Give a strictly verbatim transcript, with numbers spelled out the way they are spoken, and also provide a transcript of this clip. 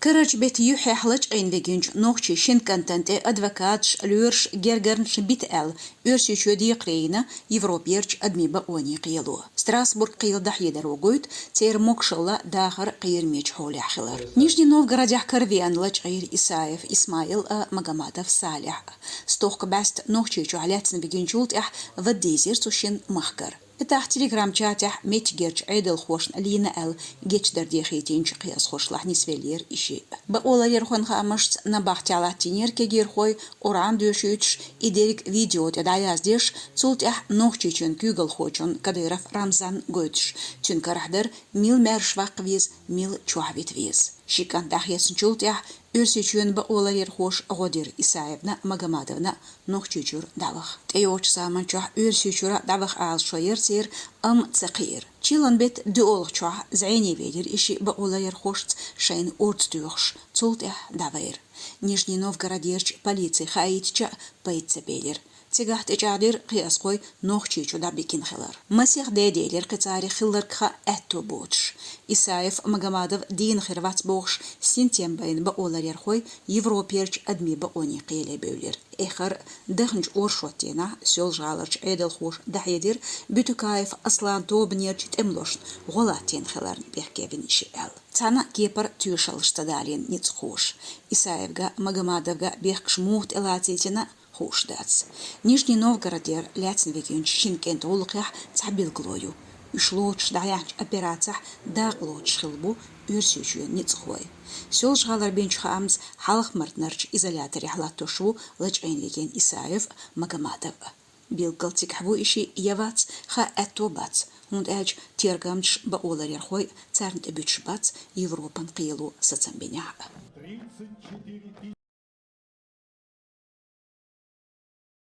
Карарчу бетта юьхьехь лачкъийна вигинчу нохчийн шина кӀантана тӀе адвокаташ, лоьраш, гергарнаш бита аьлла, Оьрсийчоь декхаре йина Европерчу адамийн бакъонийн кхело. Страсбург кхелан дӀахьедаро гойту церан могашалла, дахар кхерамечу хьолехь хилар. Нижний Новгородехь каравеана лачкъийра Исаев Исмаил а, Магомадов Салих а. Стохка бӀаьста Нохчийчохь лаьцна вигинчул тӀаьхьа вада дийзира цу шина махкара. И тӀаккха Telegram-чатехь меттигерчу Ӏедалхошна лийна аьлла гечдар дехийтинчу кхиазхошлахь нисвеллера и шиъ. Бакъоларъярхойн хаамашца, набахтехь латтийнера кегийрхой, Къуръан доьшуьйтуш, и дерриг видео тӀе дӀаяздеш, цул тӀаьхьа Нохчийчоьнан куьйгалхочунна Кадыров Рамзанна гойтуш, цуьнан карахь дара, мила маьрша ваккха веза, мила чохь вита веза. Ши кӀант дӀахецначул тӀаьхьа Оьрсийчоьнан бакъоларъярхоша гӀо дира Исаевна а, Магомадовна а Нохчийчуьра дӀаваха. ТӀейогӀучу заманчохь Оьрсийчуьра дӀаваха Ӏалашо яра церан, амма ца кхиира. Чиллан беттан доьалгӀачохь зӀене велира и шиъ бакъоларъярхошца шайна орца доьхуш, цул тӀаьхьа дӀавайра. Нижний Новгородерчу полици хаийтича а, пайда ца белира. Цигахь тӀечӀагӀдира кхиазхой Нохчийчу дӀабигина хилар. Масех де делира кхин царах хилларг хаа аьтто боцуш. Исаев, Магомадов дийна хир вац бохуш, синтем байна бакъоларъярхой Европерчу адамийн бакъонийн кхеле бевлира. Эххар а, даханчу оршот дийнахь Соьлжа-ГӀаларчу Ӏедалхоша дӀахьедира Бютукаев Аслан тобанерчу тӀемалошна гӀо латтийна хиларна бехке вина и шиъ аьлла. Цхьана а кепара тоьшаллаш ца далийна ницкъахоша. Исаевга а, Магомадовга а бехкаш муха тӀелацийтина, хууш дац. Нижний Новгородера лаьцна вигинчу шина кӀентан гӀуллакхехь цхьа билгало ю. Уьш лоцуш дӀаяьхьначу операцехь дакъа лоцуш хилла бу Оьрсийчоьнан ницкъахой. Соьлжа-ГӀалара бинчу хаамца, Хьалха-Мартанарчу изоляторехь латтош ву лачкъийна вигина Исаев а, Магомадов а. Билггал цигахь ву и шиъ я вац, хаа аьтто бац, хӀунда аьлча тергамчаш, бакъоларъярхой а царна тӀебуьтуш бац Европан кхело сацам бинехь а.